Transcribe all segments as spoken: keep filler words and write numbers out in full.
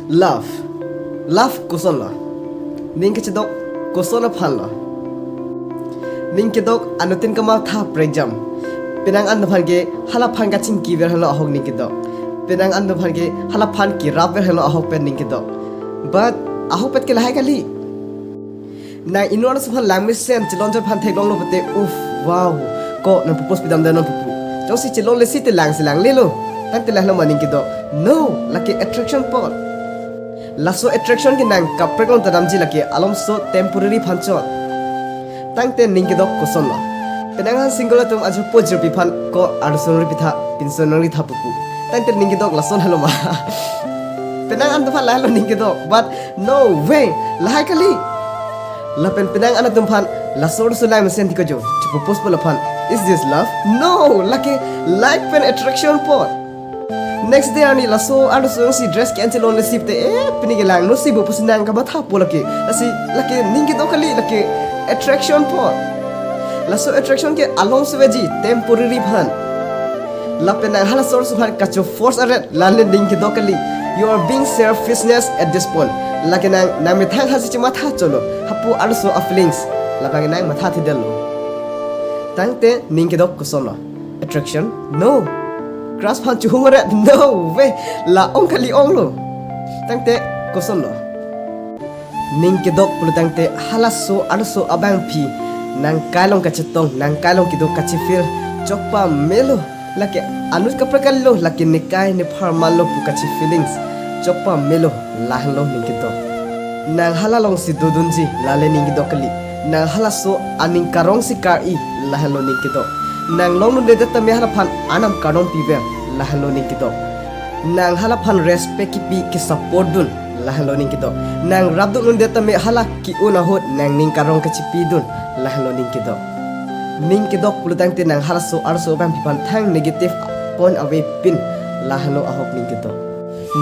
Love. Love kosonlo? Ning kachedok koson aphanlo? Ning kedok anuttin kamatha prekjam. Penang an aphan ke halaphan kachingki ver helo ahok ning kedok. Penang an aphan ke halaphan kirap ver helo ahok pen ning kedok. But ahok pet ke lahai kali. Nang inut arloso aphan langmesen chelonjor aphan theklonglo pute, uff, wow, ko nangpropose pidamde non pupu. Jongsi chelongle si te langsi langlelo. Tangte lahelo ma ning kedok? No, lake attraction apot. Laso attraction ke nang kaprek along ta damji, lake alomso temporary aphan chot. Tangte ning kedok kosonlo? Penang an single atum ajo pojirpi aphan ko arloso nangri pitha, pinso nangri tha pupu. Tangte ning kedok lason helo ma? Penang an atum aphan lahelo ning kedok, but no way, lahai kali. Lapen penang an atum aphan laso arloso langmesen thik ajo chepropose po laphan, is this love? No, lake like pen attraction apot. Next day arni laso arloso jongsi dress ke-en chelongle si pute, eh, pini ke langno si bo pusi nang kamatha po lake. Lasi lake ning kedok kali, lake attraction apot. Laso attraction ke alomso aveji, temporary aphan. Lapen nang halaso arloso aphan kacho force aret, lale ning kedok kali. You are being selfishness at this point. Lake nang, nang methang hasi chematha chotlo, hapu arloso a-feelings. Labang nang matha thidetlo. Tangte ning kedok kosonlo? Attraction? No. Crush aphan chohung aret? No way. La ong kali onglo. Tangte kosonlo? Ning kedok pulo tangte halaso arloso abangpi nang kai along kachetong, nang kai along kedo kachefeel chokpa melo. Lake anut kaprek kalilo, lake nekai nepharmanlo pu kache-feelings chokpa melo, lahenlo ning kedok. Nang hala alongsi dodunji, lale ning kedok kali. Nang halaso aning karong si kar-i, lahenlo ning kedok. Nang longledet tame halaphan anam karong piver, lahenlo ning kedok. Nang halaphan respect kipi, kesupport dun, lahenlo ning kedok. Nang rapdunledet tame hala ke-un ahut nangning karong kachepidun, lahenlo ning kedok. Ning kedok pulo tangte nang halaso arloso abangpi aphan thang negative point avepin, lahenlo ahok ning kedok.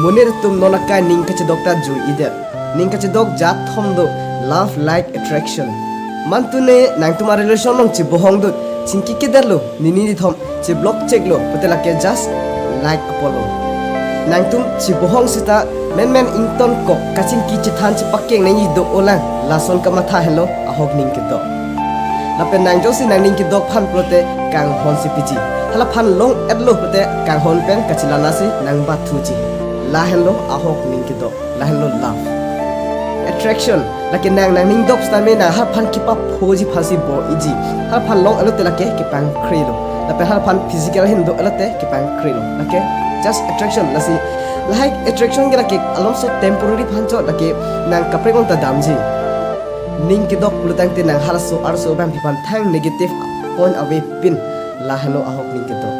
Monit atum, non akai ning kachedok ta jui-idet. Ning kachedok jat thom do, love like attraction. Mantune nangtum a-relation along chebohong dut, chingki kedetlo, nini nithom cheblok cheklo pute lake just like apotlo. Nangtum chebohong seta menmen ingtonkok, kachingki chethan chepakeng nangji do-olang, lason kamatha henlo ahok ning kedok. Lapen nang jongsi nangning kedok aphan pulote kanghon si piji. Halaphan long-etlo pute kanghon pen kachelanasi nang bathuji. Lahenlo ahok ning kedok. Lahenlo love. Attraction, lake nang nangning dok sitame nang halaphan kepaphoji aphansi bor-iji. Halaphan long-etlo te lake kepangkrelo. Lapen halaphan physical ahin do-etlo te kepangkrelo. Lake just attraction, lasi lahai attraction ke lake alomso temporary aphan chot, lake nang kaprek along ta damji. Ning kedok pulo tangte nang halaso arloso abangpi aphan thang negative point avepin, lahenlo ahok ning kedok.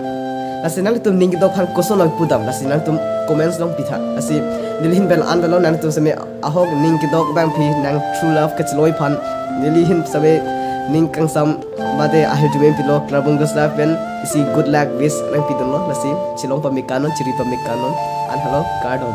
Lasi nangtum ning kedok aphan koson nangpudam, lasi nangtum comments along pitha. Lasi neli ahin pen an avelo, nangtum seme ahok ning kedok abangpi nang true love kacheloi aphan, neli ahin seme ning kangsam mate ahirjume pilo, Klarbung Ghost Life pen isi good luck wish nangpidunlo, lasi chelong pame kanon, chiri pame kanon, an helo, kardom.